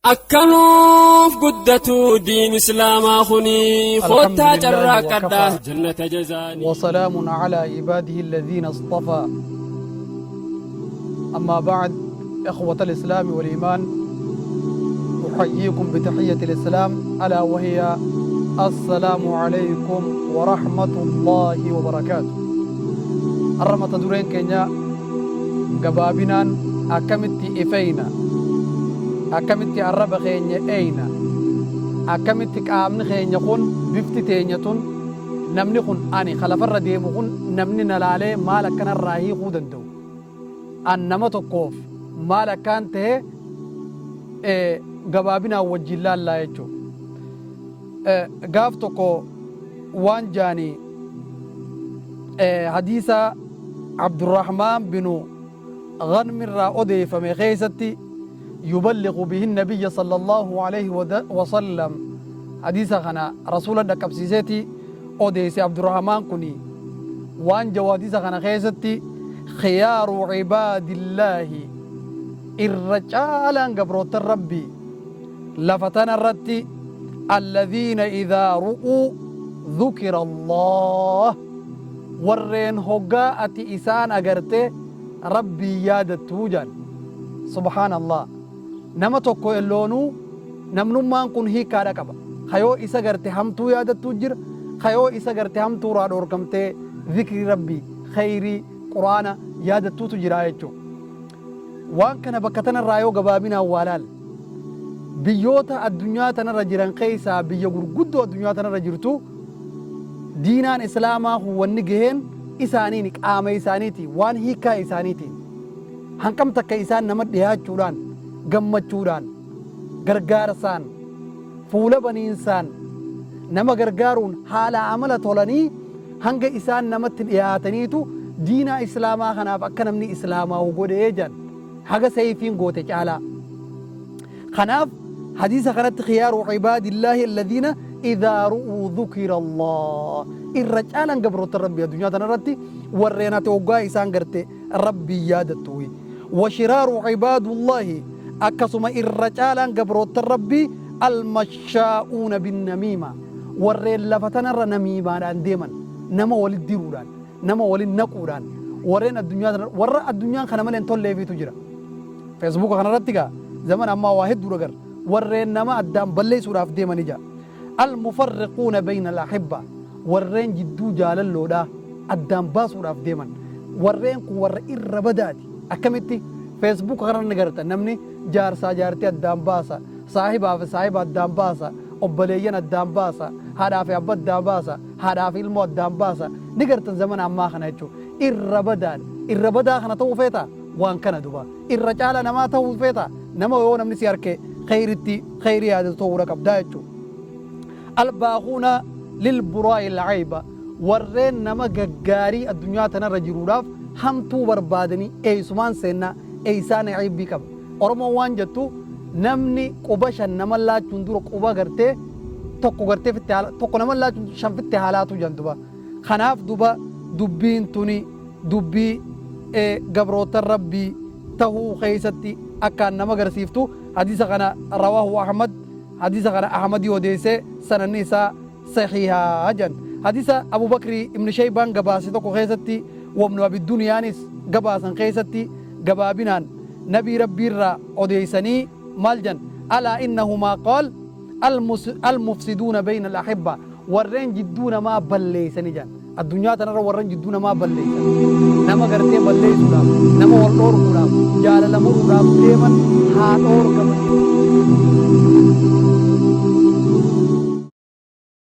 Akka nuuf guddatu diin islaamaa kuni الحمد koottaa لله carraaqqadha وكفى jannata jazaanii. وسلام على عباده الذين اصطفى. أما بعد، إخوة الإسلام والإيمان، أحييكم بتحية الإسلام، ألا وهي السلام عليكم ورحمة الله وبركاته. Har'a mata dureen keenya gabaabinaan akkamitti ifeeyna, akkamitti arraba keenya eeyna, akkamitti qaamni keenya kun, bifti teenya tun, namni kun ani ka lafarra deemu kun, namni na laalee maal akkanarraa hiikuu danda'u, an nama tokkoof maal akkaan tahe gabaabinaan wajjin laallaa jechuudha. Gaaf tokko waan jaanii hadiisa Abdurrahmaan binu Ghanmirraa odeeffame keessatti, yuballighu bihi nabiyya sallallahu alayhi wasallam, hadiisa kana rasuula dhaqqabsiiseeti odeesse. Abdurrahmaan kuni waan jawu hadiisa kana keessatti, khiyaaru cibaadillaahi, irra caalaan gabroottan rabbii lafa tana irratti, alladhiina idhaa ru'uu dhukira Allah, warreen hoggaa ati isaan agarte rabbii yaadattuu jaan. Subhaanallah, nama tokko elloonuu namnummaan kun hiikkaadha qaba. Kayoo isa garte hamtuu yaadattuu jira, kayoo isa garte hamtuuraa dhoorkamtee zikrii rabbii, kheyrii, quraana yaadattuutu jira jechuu. Waan kana bakka tanarraa yoo gabaabinaan waa laal, biyyoota addunyaa tanarra jiran keessaa biyya gurguddoo addunyaa tanarra jirtu, diinaan islaamaa kun wanni gaheen isaaniin qaama isaaniiti, waan hiikkaa isaaniitiin hanqam takka isaan nama dhiyaachuudhaan, gammachuudhaan, gargaarsaan, fuula baniinsaan, nama gargaaruun, haala amala tolanii hanga isaan namatti dhiyaataniitu diinaa islaamaa kanaaf akka namni islaamaa'u godhee jan, haga sayfiin goote caalaa. Kanaaf hadiisa kanatti khiyaaru cibaadillaahi alladhiina idhaa ru'uu dhukira Allah, irra caalaan gabroota rabbii addunyaa tanarratti warreen ati hoggaa isaan garte rabbii yaadattu. Washiraaru cibaadullaahi, akkasuma irra caalaan gabroota rabbii, almashaa'uuna binnamiima, warreen lafa tanarra namiimaadhaan deeman, nama walit diruudhaan, nama walin naquudhaan, warreen addunyaa tana, warra addunyaan kana malee hin tolleefiitu jira. Feesbuuka kanarratti gaa zaman ammaa waa hedduu agarra. Warreen nama addaan balleessuudhaaf deemani jira. Almufarriquuna bayna al-ahibba, warreen jidduu jaalalloodhaa addaan baasuudhaaf deeman. Warreen kun warra irra badaati. Akkamitti feesbuuka kanarra ni garta, namni jaarsaa jaartii addaan baasa, saahibaa fi saahiba addaan baasa, obboleeyyan addaan baasa, haadhaa fi abba addaan baasa, haadhaa fi ilmoo addaan baasa. Ni gartan zamana ammaa kana jechuudha. Irra badaadha. Irra badaa kana ta'uu feetaa? Waan kana duba. Irra caala namaa ta'uu feetaa? Nama yoo namni si arke kheyritti kheyrii yaadatu ta'uudha qabdaa jechuudha. Albaaquuna lilburaa'i al'ayba, warreen nama gaggaarii addunyaa tanarra jiruudhaaf hamtuu barbaadanii, eessumaan seennaa, eessaan ceebbii qaba. Oromoon waan jettu, namni quba shan nama laachuun dura quba gartee tokko gartee fitte haala tokko nama laachuun shan fitte haalaatu jedhan duba. Kanaaf duba dubbiin tuni dubbii gabroottan rabbii tahuu keessatti akkaan nama agarsiiftu. Hadiisa kana rawaahu Ahmad, hadiisa kana Ahmadii odeesse, sananni isaa sahiiha jedhan. Hadiisa Abu Bakri ibn Shaybaan gabaase tokko keessatti, wabnu Abi Duniyaanis gabaasan keessatti, gabaabinaan nabii rabbiirraa odeessanii maal jedhan? Alaa innahumaa qaal almufsiduuna bayna al-ahibba, warreen jidduu namaa balleessani jedhan. Addunyaa tanarra warreen jidduu namaa balleessan, nama gartee balleessuudhaaf, nama wal dhoorkuudhaaf, jaalala muruudhaaf deeman haa dhoorkaman.